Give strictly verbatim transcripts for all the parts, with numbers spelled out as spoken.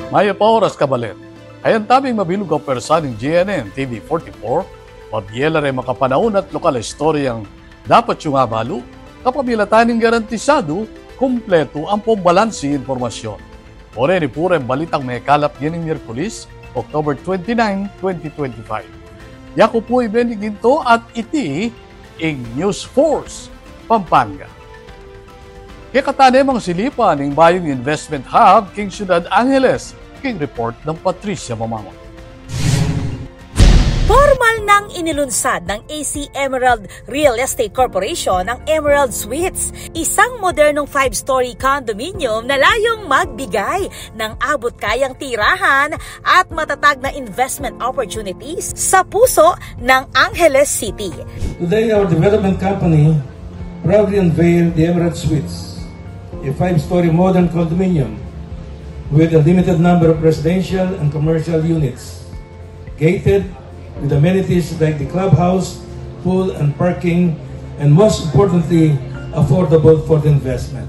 Mayap a oras, kabalen. Ayan taming mabilug a pwersa ning G N N T V forty-four, pabie la reng makapanaun at lokal a istoryang dapat yung abalu, kapamilatan ning garantisadu, kumpletu ampong balansi impormasyon. O reni pu reng balitang mekalap ngening Miyerkules, October twenty-nine, twenty twenty-five. Yaku pu i Benny Ginto at iti ing News Force Pampanga. Kekatamu namang silipan ing bayung investment hub king Syudad Angeles, king report nang Patricia Mamangon. Pormal nang inilunsad ng A C Emerald Real Estate Corporation ang Emerald Suites, isang modernong five-story condominium na layong magbigay ng abot-kayang tirahan at matatag na investment opportunities sa puso ng Angeles City. Today, our development company proudly unveiled the Emerald Suites, a five-story modern condominium with a limited number of residential and commercial units, gated with amenities like the clubhouse, pool, and parking, and most importantly, affordable for the investment.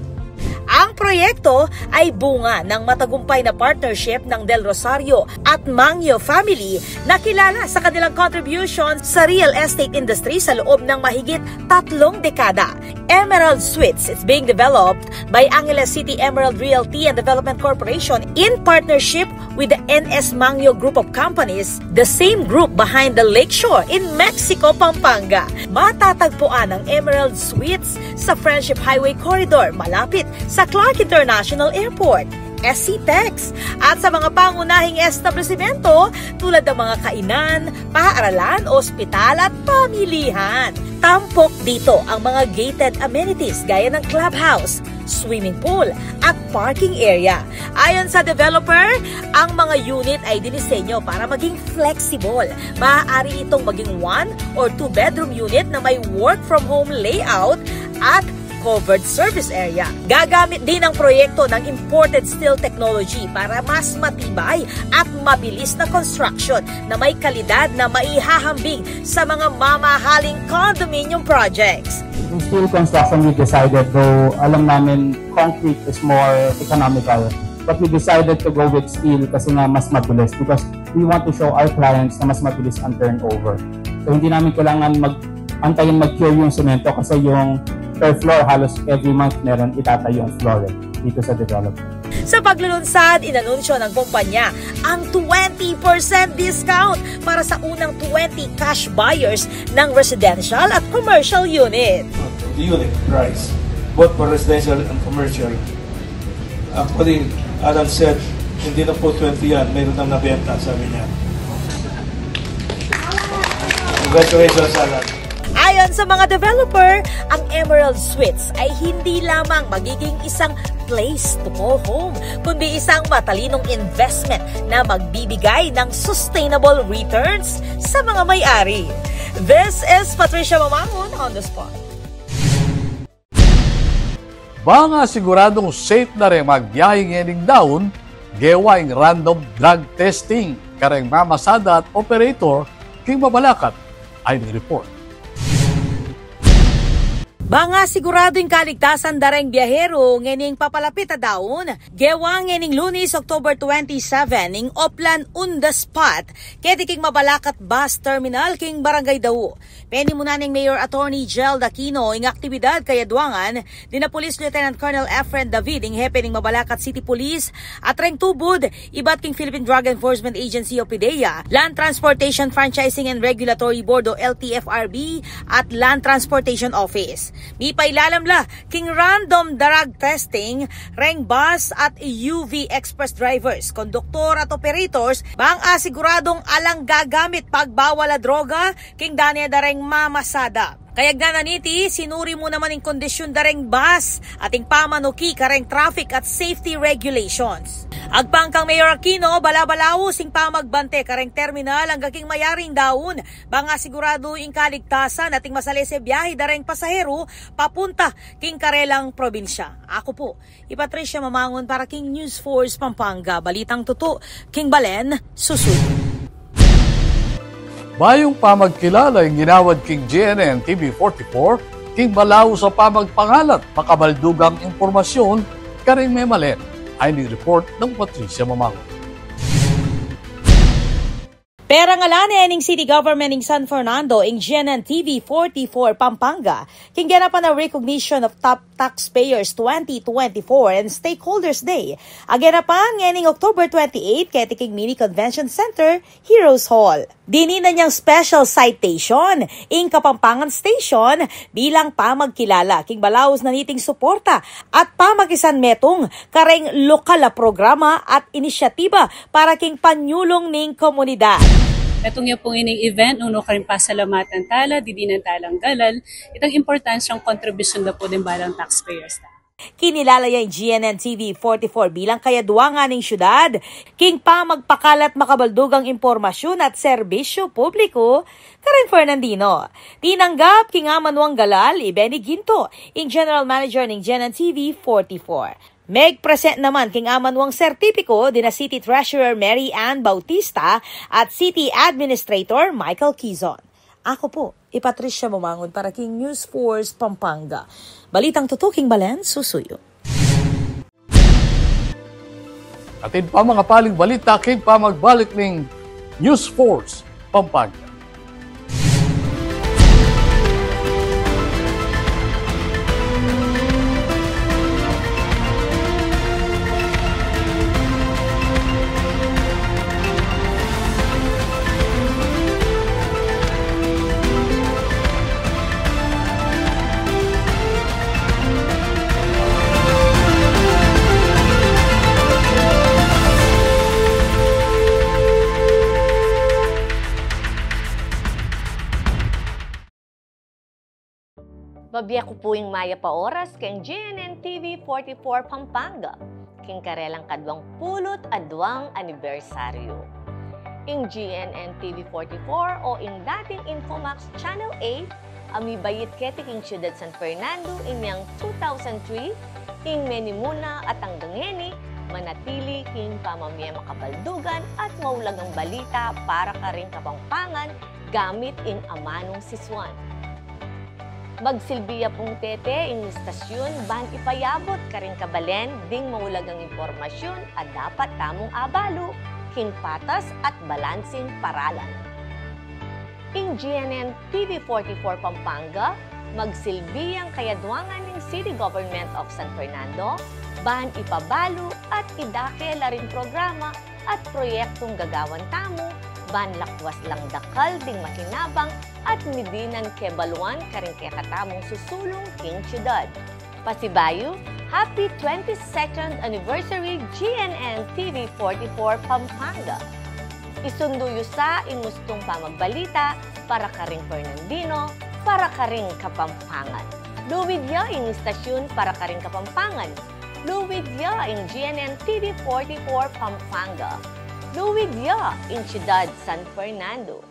Ang proyekto ay bunga ng matagumpay na partnership ng Del Rosario at Mangio family na kilala sa kanilang contribution sa real estate industry sa loob ng mahigit tatlong dekada. Emerald Suites is being developed by Angeles City Emerald Realty and Development Corporation in partnership with the N S Mangio Group of Companies, the same group behind the Lakeshore in Mexico, Pampanga. Matatagpuan ang Emerald Suites sa Friendship Highway Corridor, malapit sa Clark International Airport, S C Tex, at sa mga pangunahing establisimento tulad ng mga kainan, paaralan, ospital at pamilihan. Tampok dito ang mga gated amenities gaya ng clubhouse, swimming pool, at parking area. Ayon sa developer, ang mga unit ay dinisenyo para maging flexible. Maaari itong maging one or two bedroom unit na may work from home layout at covered service area. Gagamit din ang proyekto ng imported steel technology para mas matibay at mabilis na construction na may kalidad na maihahambing sa mga mamahaling condominium projects. Yung steel construction, we decided, though alam namin concrete is more economical, but we decided to go with steel kasi nga mas mabilis, because we want to show our clients na mas mabilis ang turnover. So, hindi namin kailangan mag-, antayin mag-cure yung semento kasi yung per floor, halos every month meron itatayong floor, eh, dito sa development. Sa paglulunsad, inanunsyo ng kumpanya ang twenty percent discount para sa unang twenty cash buyers ng residential at commercial unit. The unit price, both for residential and commercial. Actually, Alan said, "Hindi na po twenty yan, mayroon nang nabenta," sabi niya. Congratulations, Alan. Ayon sa mga developer, ang Emerald Suites ay hindi lamang magiging isang place to call home, kundi isang matalinong investment na magbibigay ng sustainable returns sa mga may-ari. This is Patricia Mamangon on the spot. Bang asiguradung safe na reng magbiyahe ngening daun, gewa ing random drug testing kareng mamasada at operator king mabalakat a ining report. Bang asiguradu ing kaligtasan da reng biyahero ngening papalapit a daun, gewa ngening Lunes, October twenty-seven, ing Oplan on the Spot keti king mabalakat bus terminal king Barangay Dau. Penimunan neng Mayor Attorney Gerald Aquino ing aktibidad kayadwangan dina Police Lieutenant Colonel Efren David, ing hepe ning mabalakat City Police, at reng tubud ibat king Philippine Drug Enforcement Agency o PDEA, Land Transportation Franchising and Regulatory Board o L T F R B, at Land Transportation Office. Mipailalam la king random drug testing reng bus at U V express drivers, konduktor at operators, bang asiguradung alang gagamit pagbawal a droga king dane da reng mamasada. Kayagnan na niti, sinuri mu naman ing kondisyun da reng bus at ing pamanuki kareng traffic at safety regulations. Agpang kang Mayor Aquino, bala-balaus ing pamagbante kareng terminal angga king mayaring daun, bang asiguradu ing kaligtasan at ing masalese biyahe da reng pasahero papunta king karelang probinsya. Aku pu i Patricia Mamangon para king News Force Pampanga, balitang tutu king balen, susuyu. Bayung pamagkilala ing ginawad king G N N T V forty-four king malaus a pamagpangalat makabaldugang impormasyun kareng memalen. Ini ing report nang Patricia Mamangon. Pera ngala ne ning City Government ning San Fernando ing G N N T V forty-four Pampanga king ganapan a Recognition of Top Taxpayers twenty twenty-four and Stakeholders Day a ganapan ngening October twenty-eight keti king Mini Convention Center, Heroes Hall. Dininan yang special citation ing Kapampangan Station bilang pamagkilala king balaus na niting suporta at pamakisanmetung kareng lokal a programa at inisyatiba para king panyulung ning komunidad. Metung ya pung ining event, nung nu karin pasalamatan tala, didinan talang galal itang importansyang kontribusyun da pu ding balang taxpayers ta. Kinilala ya ing G N N T V forty-four bilang kayadwangan ning syudad king pamagpakalat makabaldugang impormasyun at serbisyu publiku karing Fernandino. Tinanggap king amanuang galal i Benny Ginto, ing General Manager ning G N N T V forty-four. Meg-present naman king amanuang sertipiko dina City Treasurer Mary Ann Bautista at City Administrator Michael Quizon. Aku pu i Patricia Mamangun para king News Force Pampanga. Balitang tutuking balen susuyu. Atin pa makapaling balita king pamagbalik ning News Force Pampanga. Mabie ku pu ing mayap a oras keng G N N T V forty-four Pampanga, keng karelang kaduang pulu't aduang anibersaryu. Ing G N N T V forty-four o ing dating Infomax Channel eight a mibait keti king Syudad San Fernando inyang two thousand three, ing menimuna at anggang ngeni, manatili king pamamie makabaldugan at maulagang balita para karing Kapampangan gamit ing amanung sisuan. Magsilbi ya pung tete ing istasyun ban ipayabut karing kabalen ding maulagang impormasyun a dapat tamung abalu king patas at balansing paralan. Ing G N N T V forty-four Pampanga, magsilbi yang kayadwangan ning City Government of San Fernando, ban ipabalu at idake la ring programa at proyektung gagawan tamu, ban lakwas lang dakal ding makinabang at midinan kebaluan karing kekatamung susulung king syudad. Pasibayu, happy twenty-second anniversary G N N T V forty-four Pampanga. Isundu yu sa ing ustung pamagbalita para karing Fernandino, para karing Kapampangan. Luid ya ing istasyun para karing Kapampangan. Luid ya ing G N N T V forty-four Pampanga. Luid ya ing Syudad San Fernando.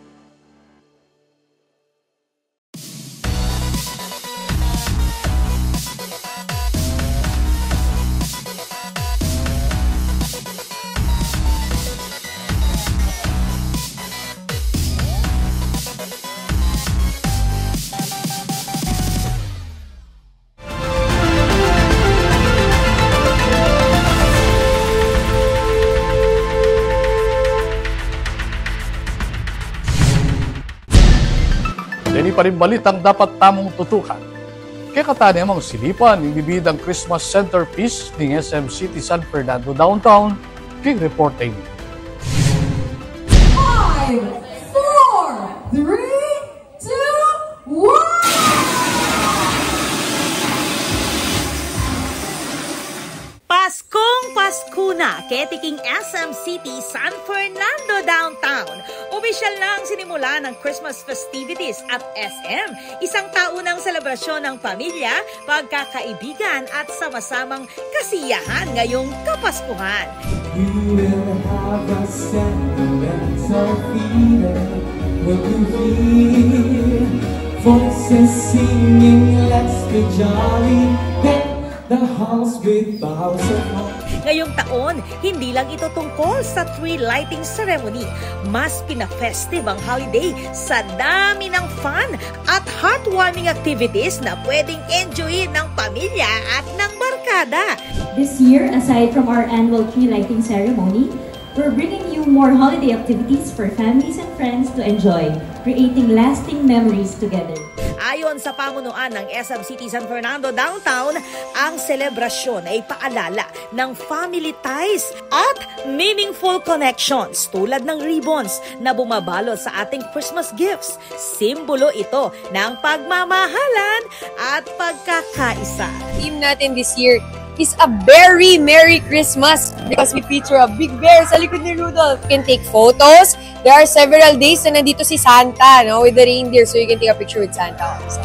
Deni pa ring balitang dapat tamung tutukan. Kekatamu namang silipan ing bibidang Christmas centerpiece ning S M City San Fernando Downtown, king reporting. Five, four, three, two, one! Paskong Pasko na keti king S M City San Fernando Downtown. Opisyal nang sinimulan ang Christmas festivities at S M, isang taunang selebrasyon ng pamilya, pagkakaibigan at sama-samang kasiyahan ngayong Kapaskuhan. We will have a sentimental feeling when you hear voices singing, "Let's be jolly." Deck the halls with boughs of holly. Ngayong taon, hindi lang ito tungkol sa tree lighting ceremony. Mas pina-festive ang holiday sa dami ng fun at heartwarming activities na pwedeng enjoyin ng pamilya at ng barkada. This year, aside from our annual tree lighting ceremony, we're bringing you More holiday activities for families and friends to enjoy, creating lasting memories together. Ayon sa pamunuan ng S M City San Fernando Downtown, ang selebrasyon ay paalala ng family ties at meaningful connections tulad ng ribbons na bumabalot sa ating Christmas gifts. Simbolo ito ng pagmamahalan at pagkakaisa. Theme natin this year is a very Merry Christmas because we feature a big bear sa likod ni Rudolph. You can take photos. There are several days na nandito si Santa, no, with the reindeer, so you can take a picture with Santa also.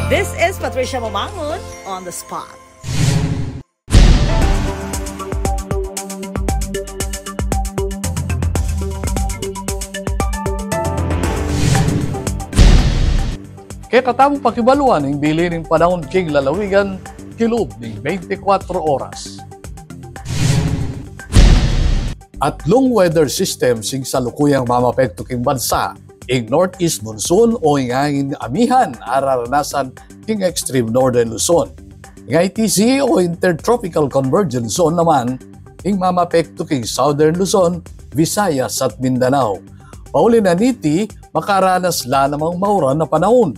This is Patricia Mamangun on the spot. Kekatamung pakibaluan ing bili ning panaun king lalawigan kilub ning beintikwatro oras. Atlung weather system ing salukuyang mamapektu king bansa, ing northeast monsoon o ing angin amihan a raranasan king extreme northern Luzon. Ing I T Z o Intertropical Convergence Zone naman, ing mamapektu king southern Luzon, Visayas at Mindanao. Pauli na niti, makaranas la namang mauran a panaun.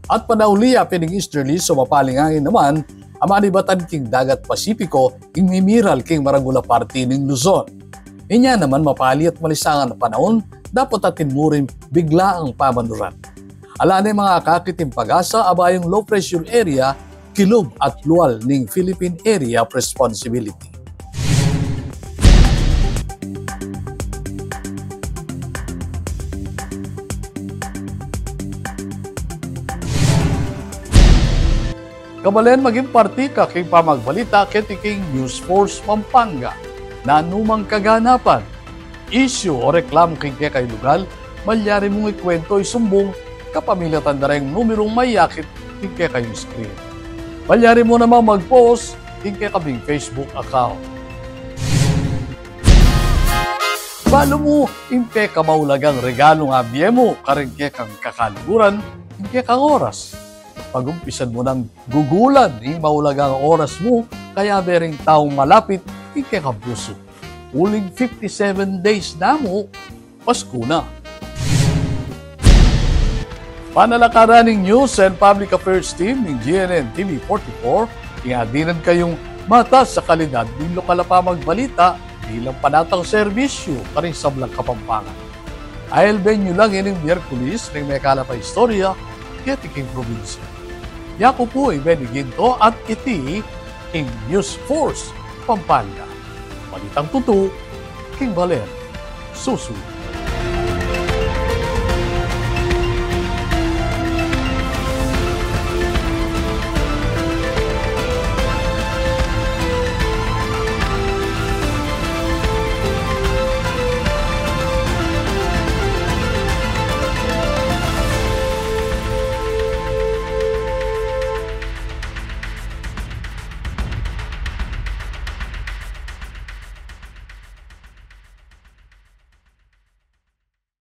At panauli ya pin ing easterlies o mapaling angin naman, a manibatan king dagat Pasipiko, ing mimiral king maragul a parti ning Luzon. Inya naman mapali at malisangan a panaun, dapot atin mu ring biglaang pamanuran. Ala ne mangakakit ing PAGASA a bayung low pressure area kilub at lual ning Philippine Area of Responsibility. Kabalen, maging parti ka king pamagbalita keti king News Force Pampanga. Nanumang kaganapan, issue o reklamu king kekayung lugal, malyari mung ikwento, isumbung kapamilatan da reng numerung mayakit king kekayung screen. Malyari mu namang mag-post king kekabing Facebook account. Balu mu ing pekamaulagang regalung abie mu kareng kekang kakaluguran, ing kekang oras. Pagumpisan mu nang gugulan ing maulagang oras mu kayabe ring taung malapit king kekang pusu. Uling fifty-seven days na mu, Pasku na. Panalakaran ning News and Public Affairs Team ning G N N T V forty-four, ing adinan kayung matas a kalidad ning lokal a pamagbalita bilang panatang serbisyu karing sablang Kapampangan. Aelben yu la ngening Miyerkules ning mekalap a istorya keti king probinsya. Yaku pu i Benny Ginto at iti ing News Force Pampanga. Balitang tutu king balen. Susu.